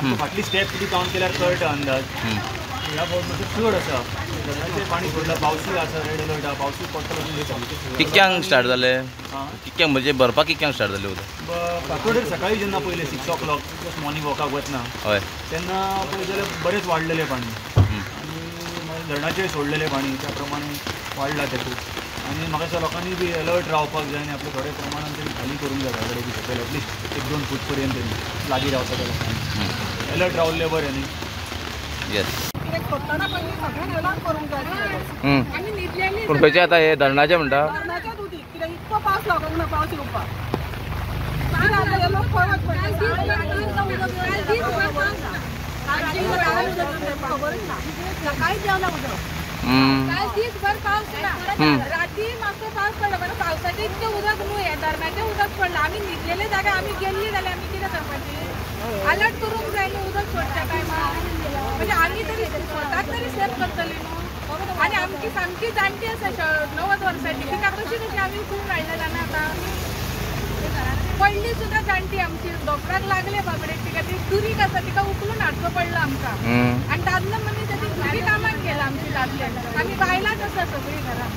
आमची फाटली स्टेप कितें कावंट केल्यार कळटा अंदाज. ह्या फावट मातशें चड आसा धरणाचें पाणी सोडलां, पावसूय आसा, रेड अलर्ट आसा, पावसूय पडटलो. कितक्यांक स्टार्ट जालें? कितक्यांक म्हणजे भरपाक कितक्यांक स्टार्ट जालें उदक? फांतोडेर सकाळी जेन्ना पयलें 6 o'clock just morning वॉकाक वतना हय तेन्ना पळय जाल्यार बरेंच वाडलेलें पाणी आनी मागीर धरणाचेर सोडलेलें पाणी त्या प्रमाणे वाडलां तें खूब. आनी म्हाका दिसता लोकांनी बी अलर्ट रावपाक जाय आनी आपले थोडे प्रमाणान तरी खाली करूंक जाय घरा कडेन बी सकयल एटलिस्ट 1-2 फूट पर्यंत तरी लागीं रावता त्या लोकांनी अलर्ट रावल्लें बरें न्ही. येस, पूण खंयचें आतां हें धरणाचें म्हणटा? इतको पावस लागूंक ना, पावस येवपाक दीसभर पावस ना, राती मातसो पावस पडलो, पण पावसाचें इतकें उदक न्हू, हें धरणाचें उदक पडलां. आमी न्हिदलेले जाग्यार आमी गेल्ली जाल्यार आमी कितें करपाचें? अलर्ट करूंक जाय न्हू उदक सोडच्या टायमार, म्हणजे आमी तरी स्वताक तरी सेफ करतली न्हू. आनी आमची सामकी जाणटी आसा 90 वर्सांची, तिका कशी कशी आमी उखलून हाडल्या जाणा. आतां पडली सुद्दां जाणटी आमची, दोतोराक लागले बाबडे, तिका ती दुरीक आसा तिका उखलून हाडचो पडलो आमकां. आनी दादलो मनीस ती भुरगीं कामाक गेला आमची, दादले आमी बायलांच आसा सगळीं घरान.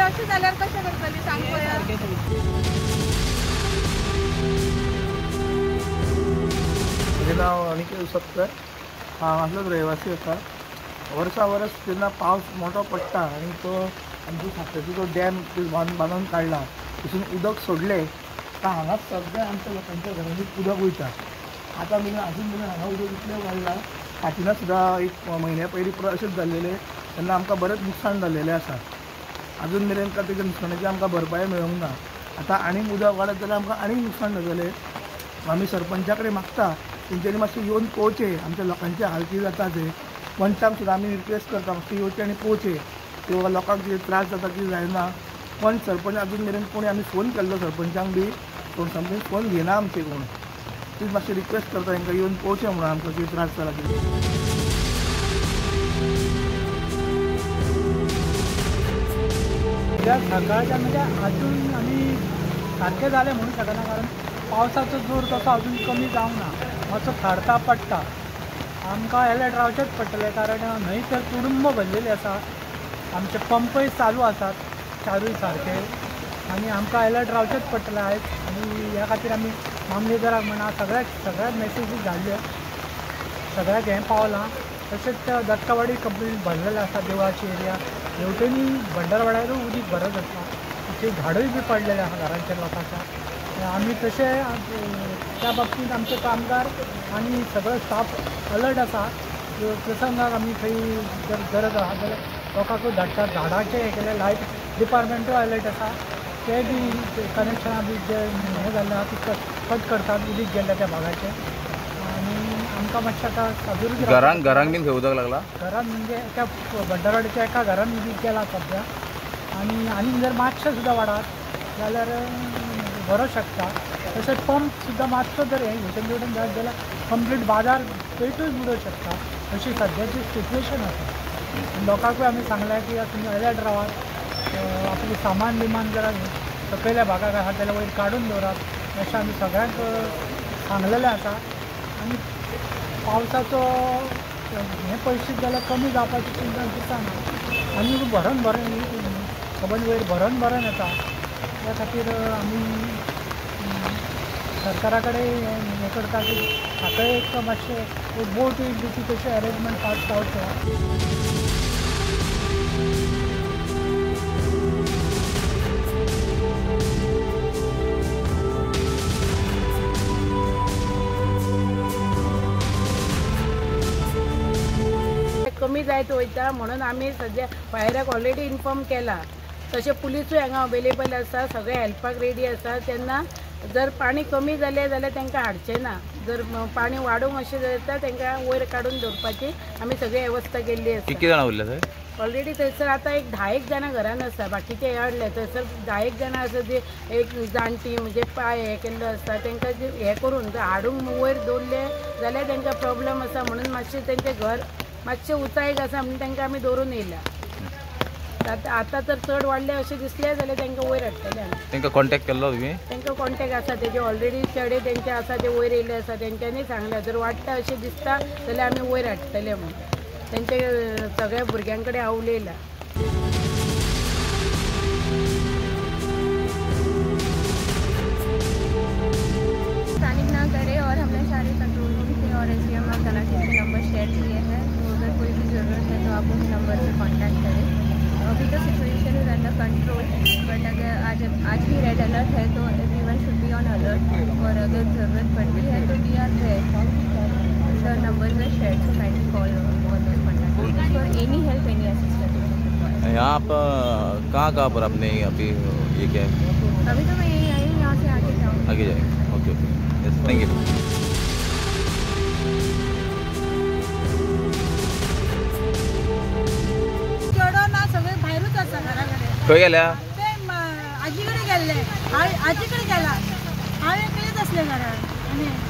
अशें जाल्यार कशें करतली सांग पळोवया. म्हजें नांव अनिकेत उसपकर, हांव हांगासलोच रहिवासी आसा. वर्सा वरस जेन्ना पावस मोटो पडटा आनी तो आमचो साखळेचो जो डॅम बांदून काडला थंयसून उदक सोडलें काय हांगाच सगळ्या आमच्या लोकांच्या घरांनी उदक वयता. आतां मेरेन अजून मेरेन हांगा उदक इतलें वाडलां, फाटिना सुद्दां एक म्हयन्या पयलीं पुरो अशेंच जाल्लेलें, तेन्ना आमकां बरेंच नुकसाण जाल्लेलें आसा. अजून मेरेन काय तेजें नुकसाणाची आमकां भरपाय मेळूंक ना. आतां आनीक उदक वाडत जाल्यार आमकां आनीक नुकसाण जातलें. आमी सरपंचा कडेन मागता तेंच्यांनी मातशें येवन पळोवचें आमच्या लोकांचे हाल कितें जाता ते. पंचांक सुद्दां आमी रिक्वेस्ट करता मातशें येवचें आनी पळोवचें किंवा लोकांक कितें त्रास जाता कितें जायना. पण सरपंच अजून मेरेन कोणी आमी फोन केल्लो सरपंचांक बी, पूण समथिंग फोन घेना आमचे कोण. तीच मातशी रिक्वेस्ट करता तांकां येवन पळोवचें म्हणून आमकां कितें त्रास जाला कितें. सकाळच्या म्हणजे अजून आमी सारकें जालें म्हणूंक शकना, कारण पावसाचो जोर तसो अजून कमी जावंक ना, मातसो थारता पडटा. आमकां अलर्ट रावचेंच पडटलें, कारण न्हंय तर तुडुंब भरलेली आसा, आमचे पंपय चालू आसात चारूय सारके, आनी आमकां अलर्ट रावचेंच पडटलें आयज. आनी ह्या खातीर आमी मामलेदाराक म्हणा सगळ्याक सगळ्याक मॅसेजीस धाडल्यो, सगळ्याक हें पावलां. तशेंच दत्तवाडी कंप्लीट भरलेलें आसा, देवळाची एरिया हेवटेनी भंडारवाड्यारूय उदीक भरत आसा, थंय झाडूय बी पडलेलें आसा घरांचेर लोकांच्या. आमी तशें त्या बाबतींत आमचे कामगार आनी सगळो स्टाफ अलर्ट आसा. प्रसंगाक आमी थंय जर गरज आसा जाल्यार लोकांकूय धाडटात. झाडाचें हें केलें, लायट डिपार्टमेंटूय अलर्ट आसा, ते बी कनेक्शनां बी जे हें जाल्लें आसा ती कट करतात उदीक गेल्ल्या त्या भागाचें. आनी आमकां मातशें आतां सादूर घरांक घरांक बीन खंय उदक लागलां? घरान म्हणजे त्या भंडारवाडीच्या एका घरान उदीक गेलां सद्या. आनी आनीक जर मातशें सुद्दां वाडत जाल्यार भरोंक शकता. तशेंच पंप सुद्दां मातसो जर हें हेवटेन तेवटेन जायत जाल्यार कंप्लीट बाजार पेटूय बुडोवंक शकता, अशी सद्याची सिट्युएशन आसा. लोकांकूय आमी सांगलें की तुमी अलर्ट रावात, आपलें सामान बिमान जर सकयल्या भागाक आसा जाल्यार वयर काडून दवरात, अशें आमी सगळ्यांक सांगलेलें आसा. आनी पावसाचो हें पळयशीत जाल्यार कमी जावपाची चिंतन दिसना, आनी भरून भरून सबंद वयर भरून भरून येता. त्या खातीर आमी सरकारा कडेन हें करता की हाका एक मातशें एक बोट बी ती तशें अरेंजमेंट फास्ट जावचें. कमी जायत वयता म्हणून आमी सद्या फायराक ऑलरेडी इन्फॉर्म केला. तशें पुलिसूय हांगा अवेलेबल आसा, सगळे हेल्पाक रेडी आसा. तेन्ना जर पाणी कमी जालें जाल्यार तांकां हाडचें ना, जर पाणी वाडूंक अशें जाता तांकां वयर काडून दवरपाची आमी सगळी वेवस्था केल्ली आसा. कितली जाणां उरल्या थंय? ऑलरेडी थंयसर आतां एक 10 जाणां घरान आसा, बाकीचे हाडले. थंयसर 10 जाणां आसा जे एक जाणटी म्हणजे पांय हें केल्लो आसता तांकां जे हें करून जर हाडूंक वयर दवरले जाल्यार तांकां प्रॉब्लम आसा म्हणून मातशें तेंचें घर मातशें उंचायेक आसा म्हणून तांकां आमी दवरून येयला. आतां तर चड वाडले अशें दिसलें जाल्यार तांकां वयर हाडटले आमी. तांकां कॉन्टेक्ट केल्लो तुमी? तांकां कॉन्टेक्ट आसा तेजे ऑलरेडी चेडे तेंचे आसा ते वयर येयल्ले आसा, तेंच्यांनी सांगलें जर वाडटा अशें दिसता जाल्यार आमी वयर हाडटले म्हणून. तेंचे सगळ्या भुरग्यां कडेन हांव उलयलां. पैनिक ना करें और हमने सारे कंट्रोल रूम से और एसडीएम और तलाठी के नंबर शेयर किए हैं, तो अगर कोई भी ज़रूरत है तो आप उस नंबर पे कांटेक्ट करें. अभी तो situation is under control, but अगर आज भी रेड अलर्ट है तो everyone should be on alert, और अगर ज़रूरत पड़ती है तो we are there, the number में share, so kindly call on those contact for any help, any assistance. यहाँ आप कहाँ कहाँ पर आपने अभी ये क्या है? अभी तो मैं यहीं आई हूँ, यहाँ से आगे जाऊँ। आगे जाएंगे, okay okay, yes, thank you. चेडो ना सगळे भायरूच आसा घरा कडेन. खंय गेल्या? ते आजी कडेन गेल्ले, आजी कडेन गेला, हांव एकलेच आसलें घरान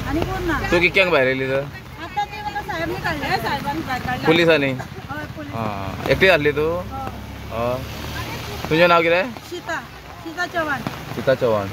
आनी कोण ना. तूं कितक्यांक भायर येयली तर? आतां ते म्हाका साहेबनी काडले, साहेबान भायर काडले. पुलिसांनी? हय, पुलीस. आं, एकटी आसली तूं? हय. तुजें नांव कितें? सीता, सीता चव्हाण. सीता चव्हाण.